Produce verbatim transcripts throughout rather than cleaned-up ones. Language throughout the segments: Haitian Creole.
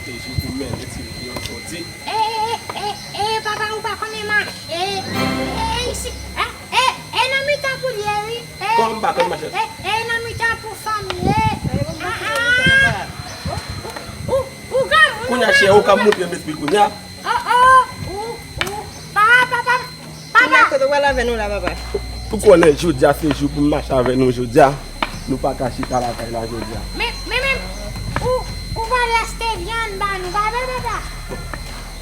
Sezi pou mennen ti fi an soti. E, e, e, e, papa, ou pa konnen ma, e, e, isi, e, e, e, nan mitan pou l ye, wi. E, kòman m pa konn, machè? E, e, e, nan mitan pou fanm ye. A, a. Ou, ou, ou, ou granmoun. Kounye a, chè, ou ka montre m espri kounye a. Oh, oh, ou, ou, pa, pa, pa, papa. Ou mèt kote w pral avè nou la, papa. Ou konnen jodi a se jou pou m mache avè nou jodi a. Nou pa ka chita lakay la jodi a. Men, men, men, ou, ou pral achte vyann ba nou, pa vre, papa?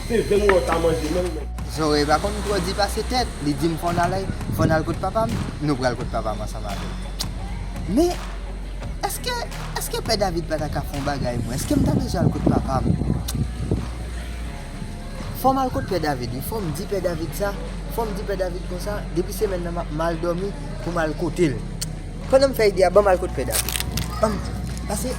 Se vyann ou ta manje menm, men. Zòrèy pa konn twò di pase tèt. Li di m fò n al, fò n al kot papa m. Nou pral kot papa m ansanm avè l. Men, èske, èske Pè David pa ta ka fè yon bagay mwen? Èske m ta bezwen al kot papa m? Fò m al kot Pè David, wi. Fò m di Pè David sa. Fò m di Pè David konsa, depi semèn nan, m ap mal dòmi pou m al kote l. Pandan m fè ide a, ban m al kot Pè David. Ban m, pase.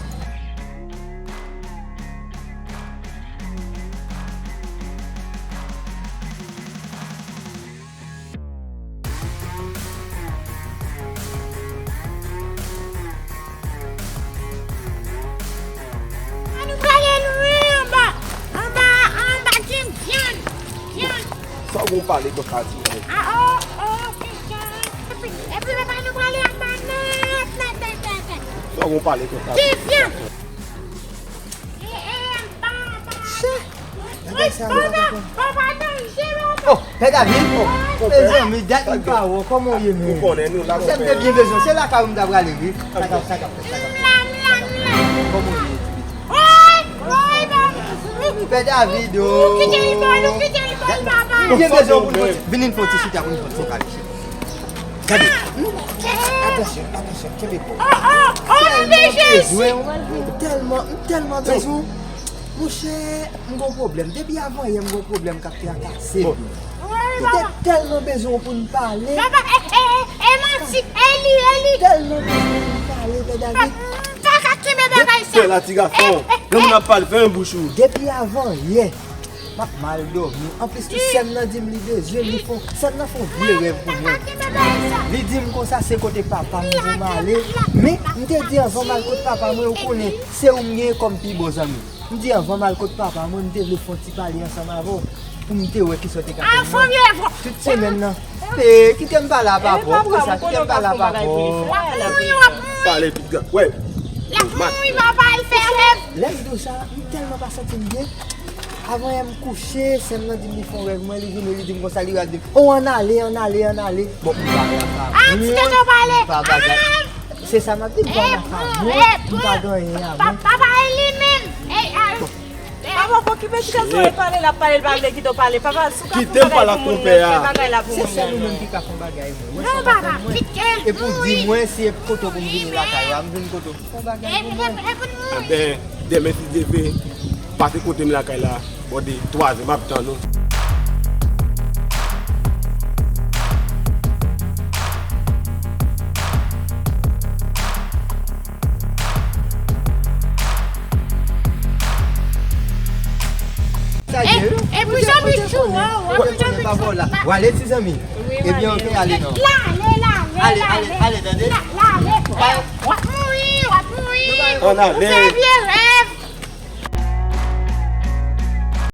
Ann nou prale lwen anba, anba, anba gen vyann, vyann. Sa w gon pale konsa di mwen? A, o, o, pijan. Epi, epi, papa, nou prale anba nèt, nèt, nèt, nèt, nèt. Sa w gon pale konsa di mwen? Gen vyann. E, e, anba, anba. Bagay sa yo pa konprann. Oh, Pè David, oh, mezanmi, dat m pa wè w, kòman w ye menm? Ou konnen nou la, monchè, m te byen bezwen w, se lakay ou m ta prale, wi. Sa k ap, sa k ap fèt, sa k ap fèt? Kòman w ye, ti pitit? Pè David, oh. Ou kite li bò, ou kite li bò, papa. M byen bezwen w pou n fè yon ti, vin n fè yon ti chita, pou n fè yon ti pale. Gade. Atansyon, atansyon, kenbe kò. Oh, oh, oh, m bezwen w, m tèlman, m tèlman bezwen w. Monchè, m gon pwoblèm. Depi avanyè, m gon pwoblèm k ap trakase m. M te tèlman bezwen w pou n pale. Papa, e, e, e, e, manti, e li, e li. Tèlman bezwen w pou n pale, Pè David. M pa ka kenbe bagay sa. Fè la, ti gason. Granmoun ap pale, fèmen bouch ou. Depi avanyè. M ap mal dòmi. Anplis tou, sè m nan di m li bezwen m, li fon, sè m nan fon vye rèv pou mwen. Li di m konsa se kote papa m pou m ale. Men, m te di anvan m al kot papa mwen, ou konnen, se ou m genyen kòm pi bon zanmi. M di anvan m al kot papa mwen, m te vle fon ti pale ansanm avè w, pou m te wè kisa w te ka fè mwen. Tout semèn nan. E, kite m pale a papa w, pou sa, kite m pale a papa w. W ap mouri, w ap mouri. Pale, piga. Wè. L ap mouri, papa, l fè rèv. Lè m di w sa, m tèlman pa santi m byen. Avan yè m kouche, sè m nan di m li fè yon rèv mwen, li vini, li di m konsa, li rale di m, o, ann ale, ann ale, ann ale. Bon, m pa ka fè anyen, m pa bagay. Se sa m ap di, m pa ka fè anyen, m pa gen anyen avè l. Papa, e li menm. Papa, pa okipe ti gason, li pale, l ap pale, l pa vle kite w pale. Papa, si w ka fè yon bagay pou mwen, fè bagay la pou mwen. Se sèl ou menm ki ka fè yon bagay, mwen. Non, papa, kite l. Epi w di mwen si e kote w pou m vini lakay ou a, m vin kote w. Fè bagay pou mwen. Anben, demen si Dye vle, pase kote m lakay la, bò de twa zè, m ap tann ou. Sa ye, wi. Epi zanmi chou an, w ap janbe chou. W ale, ti zanmi. Ebyen, oke, ale non. Ale, ale, ale, tande. W ap mouri, w ap mouri. Ann ale. Ou fè vye rèv.